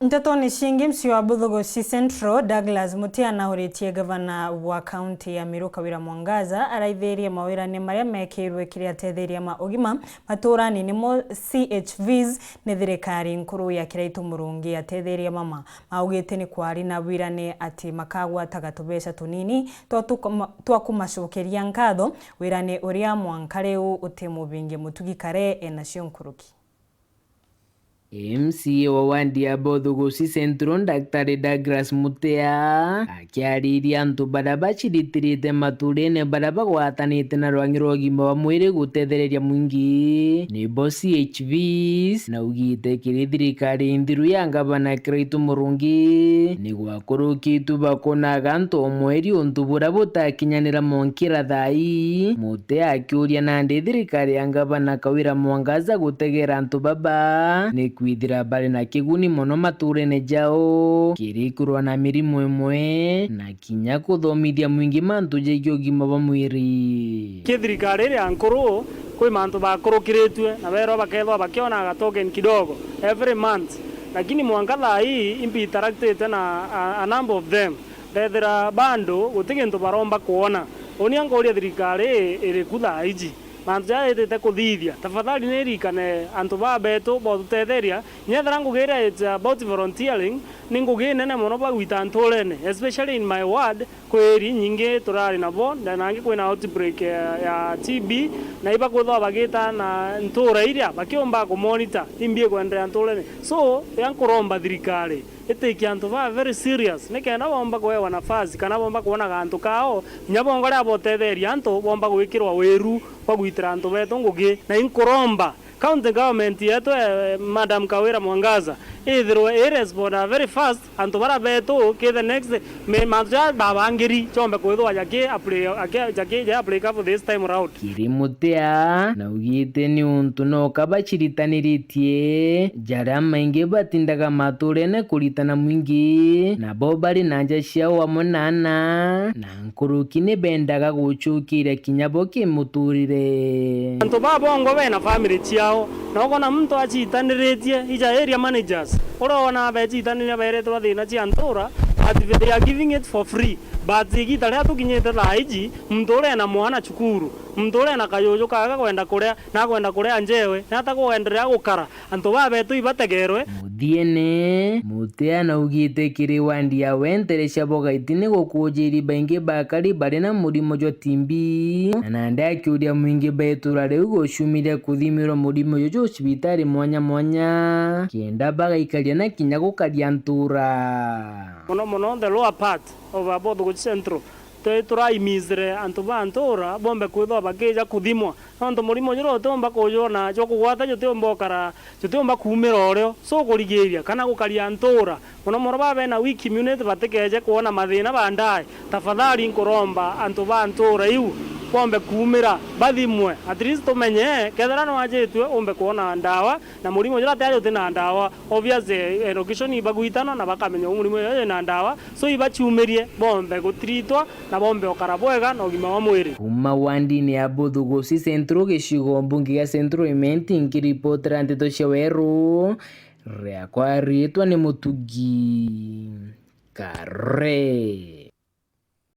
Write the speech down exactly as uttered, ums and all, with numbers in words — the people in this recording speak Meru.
Ntetone ciingi, M C A wa Buthuguci Central, Douglas Mutia, anauritie gavana wa kaunti ya Meru Kawira Mwangaza araithirie mawirane maria mekirwe kiri atetheria ma ugima maturani, nimo C H Vs, ni thirikari nkuru ya Kiraitu Murungi. Atetheria mama maugite ni kwari na wirane ati makagwataga tubeca tunini twa tukuma-, twa kumacokeria nkatho, wirane uria mwanka riu uti mubinge. Mutugi Kare enacio nkuruki. M C A wa wandi ya Buthuguci Central, Daktari Douglas Mutea, akiariria antu baria baciritirite maturene baria bagwatanite na rwangi rwa ugima wa mwiri gutethereria mwingi, nibo C H Vs, na augite kiri thirikari nthiru ya ngavana Kiraitu Murungi, ni gwakurukitue bakonaga antu o mweri untu buria butakinyanira monkira thaa ii. Mutea akiuria nandi thirikari ya ngavana Kawira Mwangaza gutegera antu baba, ni kwithira bari na kiguni mono maturene jao, kiri kurwa na mirimu imwe, na kinya kuthomithia mwingi mantu jegie ugima bwa mwiri. Ki thirikari iria nkuru, kwi mantu bakurukiritue, na berwa bakethwa bakionaga token kidogo every month, lakini mwanka thaa ii imbi interactite na a, a number of them, ndethira bado guti gintu baromba kwona. Uni ankuria thirikari iriku thaa iji? Mantu jaria itite kuthithia, tafadhali ni irikane antu baa betu botutetheria. Nyethira ngugi iria it's about volunteering, ni ngugi inene mono bagwita nturene, especially in my ward. Kwiri nyingi turari nabo, na nangi kwina outbreak ya, ya T B, na ibakwithwa bagita na ntura iria bakiumba kumonitor imbi ikwenderea nturene. So, ya nkuromba thirikari itikie antu baa very serious, nikenda bomba kuewa nafasi kana bomba kwona gantu kao, kinya bongo ria botetheria antu bomba gwikirwa wiru bwa gwitira antu betu ngugi. Na inkuromba county government yetu, eh, Madam Kawira Mwangaza, ithirwe i respond very fast, antu bara betu ki the next, me, mantu ja babangiri chombe kwithwa jaki apply, jaki, jaki, ja apply for this time round. Kiri Mutea, naugite ni untu no kabaciritaniritie, jaria maingi batindaga maturene kuritana mwingi, nabo bari na nja ciao amwe na ana, na nkuruki ni bendaga gucukiria kinya bo kimuturire. Antu baa bongo bena family ciao, na ukona muntu acitaniritie, ija area managers, uria wona becitaniria beretwa thina cia ntura, but they are giving it for free. But igita riria tukinyite thaa iji, muntu uria ena mwana cukuru, muntu uria ena kajuju kaga kwenda kuria, na kwenda kuria njewe, na ata kuenderea gukara. Antu baa betu ibategerwe. Muthiene, Mutea naugite kiri wandi ya Wenterecia bogaiti ni gukujiiri baingi bakari bari na murimo jwa T B, na nandi akiuria mwingi ba itura riu gucumiria kuthimirwa murimo juju cibitari mwanya mwanya, kenda bagaikaria na kinya gukaria ntura. Mono mono the lower part of Abothuguchi Central, twi turaimizire antu ba ntura bombe kwithwa bakija kuthimwa. Nontu murimo jura utiumba kujona jwa kugwata, jutiumba ukara, jutiumba kuumira urio. So, kurigiria kana gukaria ntura, mono mono baa bena weak immunity batikeje kwona mathina baadaye, tafadhali nkuromba antu ba ntura iu bombe kuumira, bathimwe. At least tumenye, kethira nwajitue, umbe kwona ndawa, na murimo jura tayari uti na ndawa. Obvious, eh, location ibagwitana na bakamenya uu murimo uyu wina ndawa. So, ibaciumirie bombe gutiritwa na bombe ukara bwega na ugima wa mwiri. Kuuma wandini ya Buthuguci Central, gicigo mbunge gia Central Imenti, nkiripotera nteto cia Weru, riakwa riitwa ni Mutugi Kare.